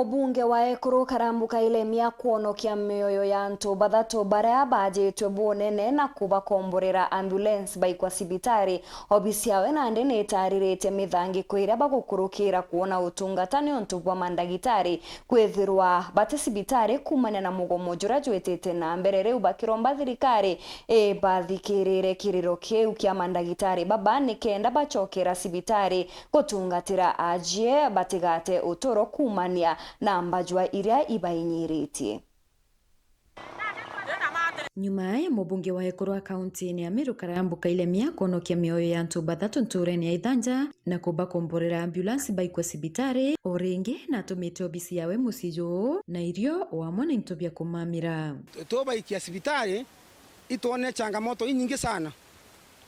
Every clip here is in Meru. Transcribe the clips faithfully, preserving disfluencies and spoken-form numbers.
Mubunge wa Ekuru Karambu Kailemia kwonokia mioyo ya antu bathatu baria baajitwe bunene na kubakomborera ambulance baikwa cibitari. Obisi yawe nandi ni itaariritie mithangiko iria bagukurukira kwona utungata niuntu bwa mandagitari kwithirwa bati cibitari kuumania na mugomo juria jwitite na mbere, riu bakiromba thirikari ibathikirire kiriro kiu kia mandagitari baba nikenda bacokera cibitari gutungatira ajie batigate uturo kuumania na mbajua iria ibainyiritie. Nyuma ya mubunge wa Ekuru a kaunti-ini ya Meru Karambu Kailemia kwonokia mioyo ya antu bathatu nturene ya Ithanja na kubakomborera ambulance baikwe cibitari, o ringi natumite obisi yawe mucii juu na irio o amwe na into bia kumamira. Tubaikia cibitari, itwone changamoto inyingi sana.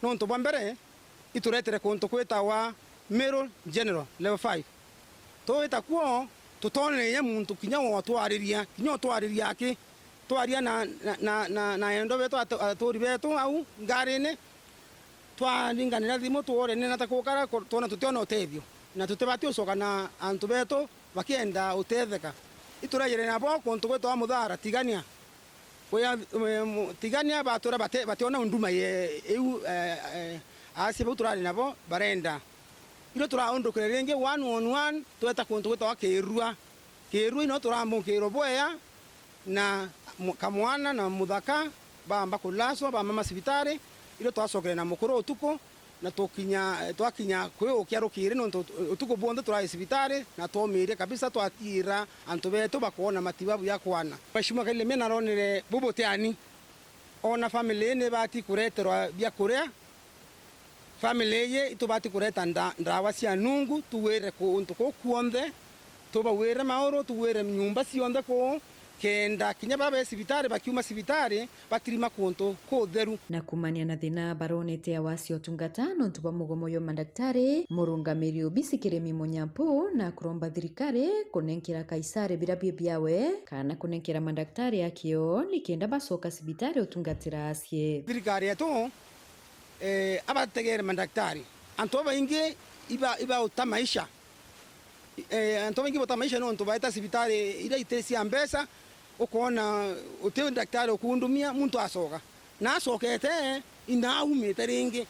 Nontu bwa mbere, ituretere kuntu kwitawa Meru General Level five. Twita kuo, tutoneire muntu kinya wotwariria, kinya otwariria aki. Twaria na, na, na, na, na endo betu, atu-, aturi betu au ngarine, twaringanira thimu, twore nina ta kukara, ko-, twona tutiona utethio. Na tutibati ucoka na antu betu bakienda utetheka. Ituraire nabo kuntu gwitawa Muthara, Tigania. Kuya, em, Tigania batura bate-, bationa unduma ye, iu, eh, eh, asie bau turari nabo barenda. Irio turaundukire ringi one on one, tweta kuntu gwitawa Kirua. Kirua ino turamukirwa bwea na mu-, kamwana na muthaka, bamba kulaswa, bamama cibitari. Irio twacokire na mukuru utuku, na tukinya, twakinya kwiukia rukiri, nontu utuku bwonthe turai cibitari, na twomire kabisa, twatiira antu betu bakoona matibabu ya kwana. Mheshimiwa Kailemia naronire bubutiani, ona family ni ibati kureterwa biakuria, family iyi itubati kureta nda-, ndawa cia nungu, tuwire kuntu kuu kwonthe, tubawire mauru, tuwire nyumba cionthe kuu, kenda kinya baria be cibitari bakiuma cibitari, batirima kuntu kutheru. Na kumania na thina baronete ya wasi utungata nontu bwa mugomo jwa mandagitari, murungamiri obisi Kirimi Munyampu na kuromba thirikari kunenkera Kaisari biria bi biawe, kana kunenkera mandagitari akio, nikenda bacoka cibitari utungatira asie. Thirikari yetu, eh, abategere mandagitari. Antu babaingi iba-, ibauta maisha. Eh, antu baingi bota maisha nontu baeta cibitari iria iti cia mbeca, ukoona uti ndagitari ukuundumia, muntu acoka. Na acokete, ina aumite ringi.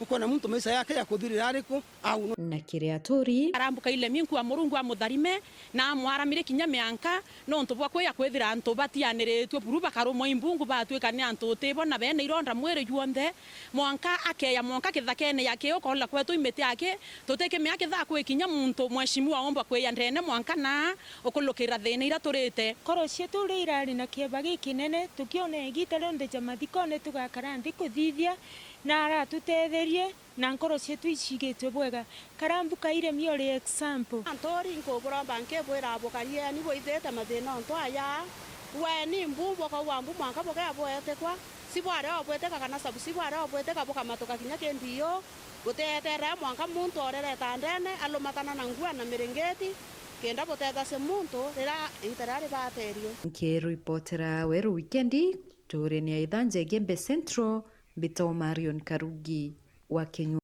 Ukoona muntu maisha yake yakuthirira ariku? Au no. Na kiri aturi. Arambuka ile minkuwa Murungu amutharime, na amwaramire kinya mianka, nontu bwa kwija kwithira antu batianiritue buru bakarumwa imbungu, batwika ni antu utibo na bena ironda mwiri juonthe, mwanka akeya mwanka kithakene ya kiu kola kwetu imiti aki, tutikimea kithaa kwi kinya muntu mheshimiwa omba kwija ndene mwanka na ukulukira thina iria turite. Nkoro cietu uria irari na kieba gikinene, tukiona igiita rionthe ja mathikone tugakara nthi kuthithia na aratutetherie. Na nkoro cietu icigitue bwega. Karambu kaire mi uri example. Antu uri nkuburomba nkibwira bukarieni bwithite mathina ontu aya. Weni mbu bukauga mbu mwanka bugea bwetikwa. Si bwari o bwitika kana sabu si bwari o bwitika bukamatuka kinya kindiu. Buteetere mwanka muntu orereta ndene alumatana na ngua na miringiti. Kenda butethacia muntu riria igiita riria ribaterio. Nkiripotera Weru Wikendi, turene ya Ithanja Igembe Central, mbitagwa Marion Karugi wa Kenya.